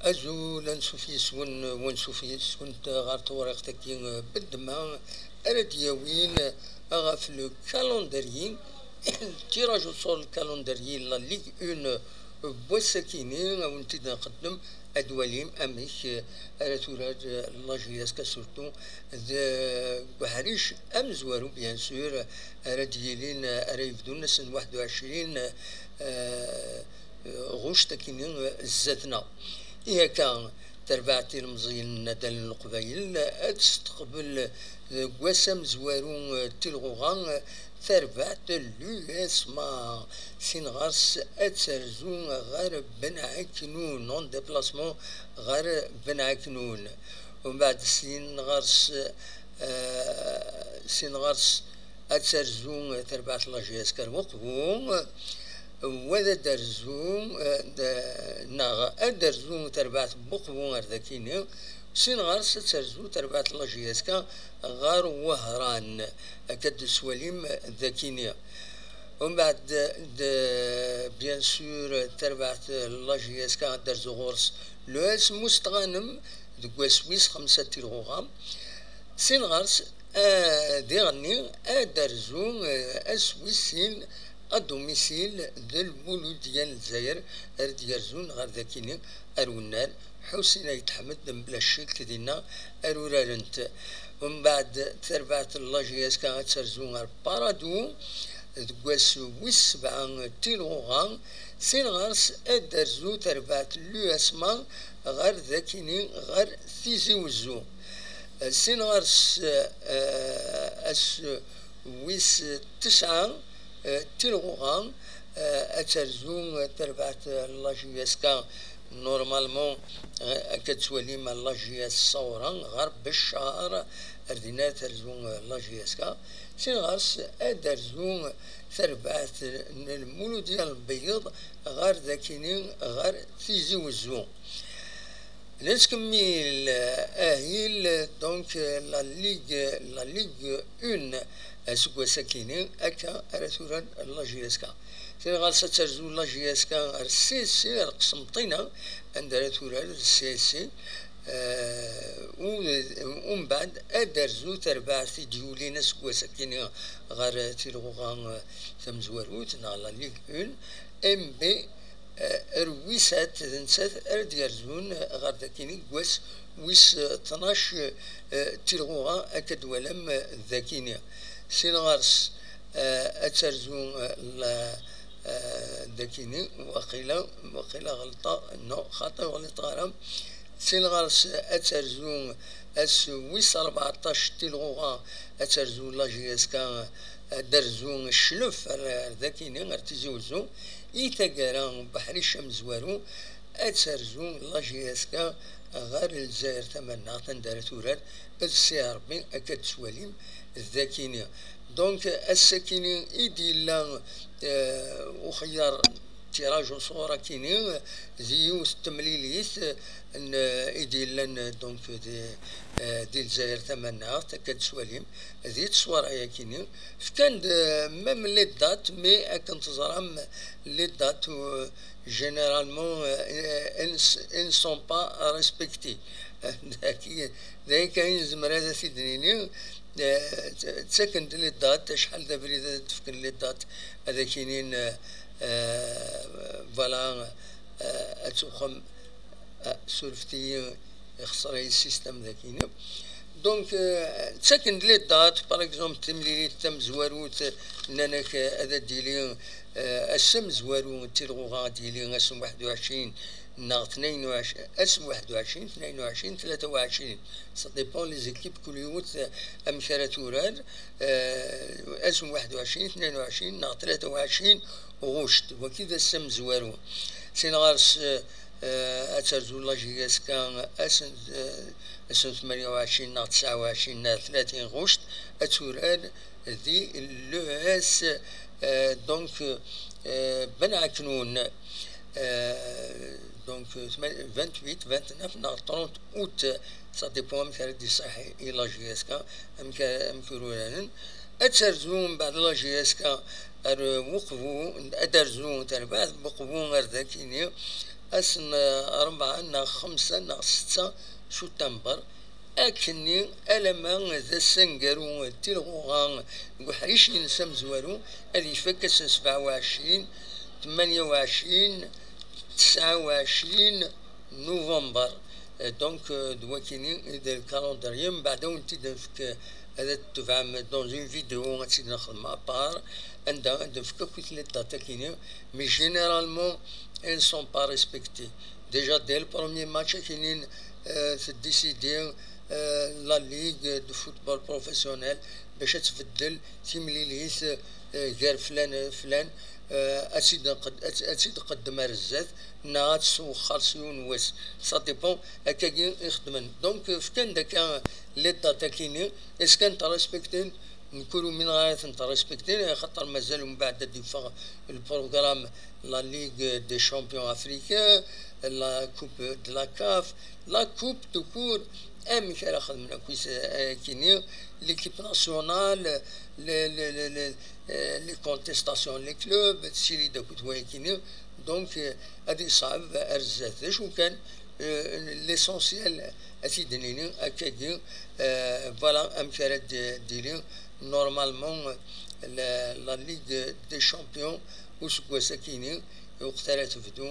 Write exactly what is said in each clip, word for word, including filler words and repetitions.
Azul, ansuf yes-wen, wansuf yes-went ɣer tewriqt-agi n ddemma ara d-yawin ɣef le calendrier, tirage sur le calendrier n la Ligue un n wass-akini, a wen-t-id-nqeddem, ad twalim amek ara turar la J S K, surtout deg uḥric amezwaru, bien sûr, ara d-yilin, ara yebdun ass n waḥed u ɛecrin, eh, ɣuct akini zdat-neɣ. Ihi akka, tarbaɛt tilemẓiyin n Nadal n Leqbayel ad testeqbel deg wass amezwaru n tilɣuɣa tarbaɛt l'U S M A. Sin ɣer-s ad terzu ɣer Ben Ɛeknun, en déplacement ɣer Ben Ɛeknun. Umbeɛd sin ɣer-s, eh, sin ɣer-s ad terzu terbaɛt la J S K ar Uqbu, wa ad d-terzu, eh, d-, neɣ ad d-terzu terbaɛt n Uqbu ar dakini, sin ɣer-s ad terzu terbaɛt la J S K ɣer Wehran, akka d-teswalim dakini. Umbeɛd, d-, bien sûr, tarbaɛt la J S K ad d-terzu ɣur-s l'U S M Ustɣanem deg wass wis xemsa n tilɣuɣa. Sin ɣer-s, eh, diɣenni ad d-terzu, eh, ass wis sin à domicile d Lmuludya n Lezzayer, ara d-yerzun ɣer dakini ar Wennar, Ḥusin Ayt Ḥmed, mebla ccek dinna ara urarent. Umbeɛd tarbaɛt n la J S K ad terzu ɣer Paradou deg wass wis sebɛa n tilɣuɣa. Sin ɣer-s ad d-terzu terbaɛt n l'U S M A ɣer dakini ɣer Tizi Wezzu. Sin ɣer-s, eh, ass wis tesɛa, eh, tilɣuɣa, eh, ad terzu, eh, terbaɛt, eh, la J S K. Normalement, eh, akka d-twalim la J S Ṣawra ɣer Beccar, ar dinna ad terzu, eh, la J S K. Sin ɣer-s ad terzu terbaɛt n Lmuludya Lbeyyeḍ ɣer dakini ɣer Tizi Wezzu. Nettkemmil, eh, ahil, donc, eh, la Ligue, la Ligue un, eh, aseggas-akini, akka ara turar la J S K. Tin ɣer-s ad terzu la J S K ar C S C, ar Qsenṭina, anda ara turar d C S C, eh, u-, umbeɛd ad d-terzu terbaɛt i d-yulin aseggas-akini ɣer tilɣuɣa, eh, tamezwarut, neɣ la Ligue un, M B, eh, ar wis at, d nettat ara d-yerzun ɣer dakini deg wass wis, eh, tnac, eh, tilɣuɣa, akka d-twalam, eh, dakini. Sin ɣer-s, eh, ad terzu, eh, la, eh, dakini, waqila, waqila ɣelṭeɣ, non, xaṭi, ur ɣelṭeɣ ara. Sin ɣer-s ad terzu ass wis rbeɛṭac tilɣuɣa, ad terzu la J S K, ad d-terzu Cclef ar, ar dakini, ar Tizi Wezzu, i taggara n uḥric amezwaru, ad terzu la J S K ɣer Lezzayer Tamannaɣt, anda ara turar d Si Ṛebbi, akka d-twalim dakini. Donc, ass-akini i d-yella, eh, uxeyyar tiraj uṣur akini, d yiwet n temlilit, eh, n, i d-yellan, eh, donc, di, eh, di Lezzayer Tamannaɣt, akka d-twalim, di teswara-yakini. Fkan-d, eh, même les dates, mais akken teẓram, les dates, eh, généralement, eh, elles ne s-, elles ne sont pas respectées. D ayen kan i nezmer ad t-id-nini, eh, ttaken-d les dates, acḥal d abrid ad d-fken les dates, ad ak-inin, eh, eh, voilà, eh, ad tewxem, eh, surfet-iyi, ixṣer-iyi système dakini. Donc, eh, ttaken-d les dates, par exemple, timlilit tamezwarut, nnan-ak, eh, ad d-yili, eh, ass amezwaru n tilɣuɣa, ad d-yili ass n waḥed u ɛecrin neɣ tnayen u ɛecrin, ass n waḥed u ɛecrin, tnayen u ɛecrin, tlata u ɛecrin. Ça dépend les équipes, kul yiwet, eh, amek ara turar, eh, ass n waḥed u ɛecrin, tnayen u ɛecrin neɣ tlata u ɛecrin ɣuct. Waki d ass amezwaru. Sin ɣer-s, eh, eh, ad terzu la J S K ass n, eh, ass n tmanya u ɛecrin neɣ tesɛa u ɛecrin neɣ tlatin ɣuct, ad turar di l'E S, eh, donc, eh, Ben Aknoun. Eh, donc, eh, vingt-huit, vingt-neuf neɣ trente août, ça dépend amek ara d-iṣaḥ i la J S K, amek, amek ur uraren. Ad terzu mbeɛd la J S K ar Uqbu, ad terzu terbaɛt n Uqbu ar dakini, ass n rebɛa neɣ xemsa neɣ setta september, akkenni alamma d ass aneggaru n tilɣuɣa deg uḥric-ines amezwaru, ad ifak ass n sebɛa u ɛecrin, tmanya u ɛecrin, tesɛa u ɛecrin november. Euh, donc, euh, d wakini i d lkalandriye, mbeɛd ad wen-t-id-nefk, euh, ad t-tebɛem dans une vidéo, ad tt-id-nexdem à part, anda ad nefk akk les dates akini, mais généralement elles ne sont pas respectées. Déjà dès le premier match akini, euh, teddisidi, euh, la ligue de football professionnel bac ad tbeddel timlilit, euh, gar flan, flan, euh, ad tt-id-nqed-, ad tt-, ad tt-id-tqeddem ar zdat, neɣ ad tt-twexxer s yiwen wass. Ça dépend, akkagi i xeddmen. Donc, euh, fkan-d akka les dates akini, est-ce que tent-respecten? Nekk ur umineɣ ara tent-respecten, axaṭer mazal umbeɛd ad d-yeffeɣ le programme, la Ligue des Champions Africains, la Coupe de la CAF, la Coupe tout court, amek ara xedmen akk akini, l'équipe nationale, les, les, les, les, euh, les contestations, les clubs, tsiri-d akked wayakini. Donc, euh, ad yeṣɛeb ar zdat. D acu kan, euh, l'essentiel, ad t-id-nini akkagi, euh, voilà amek ara d-, d-tili normalement, euh, la, la Ligue des Champions useggas akini, i weqt ara tebdu,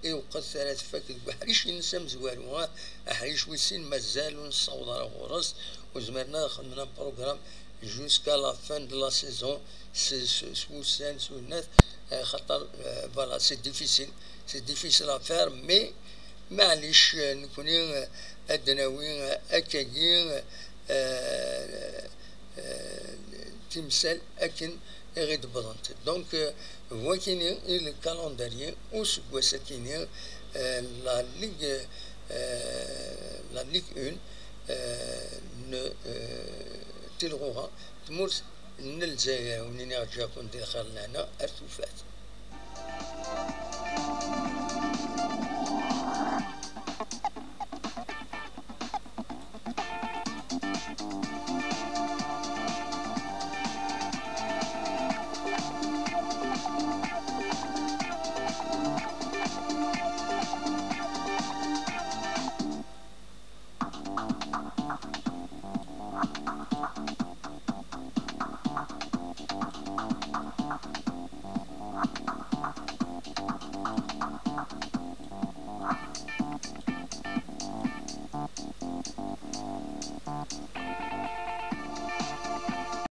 i weqt ara tfak deg uḥric-ines amezwaru, ah, aḥric wis sin mazal ur nessaweḍ ara ɣur-s, ur zmiren ara xedmen un programme jusqu'à la fin de la saison, s, s, s wussan, s winnat, eh, xaṭer, eh, voilà, c'est difficile, c'est difficile à faire, mais maɛlic, eh, nekni, eh, ad d-nawi, eh, akkagi, eh, eh, timsal akken i ɣ-id-wwḍent. Donc, euh, wakini i le calendrier useggas akini, euh, la Ligue, euh, la Ligue un, euh, n, euh, tilɣuɣa, tmurt n Lezzayer, win i ɣ-ǧǧakun di lxir n lehna ar tufat.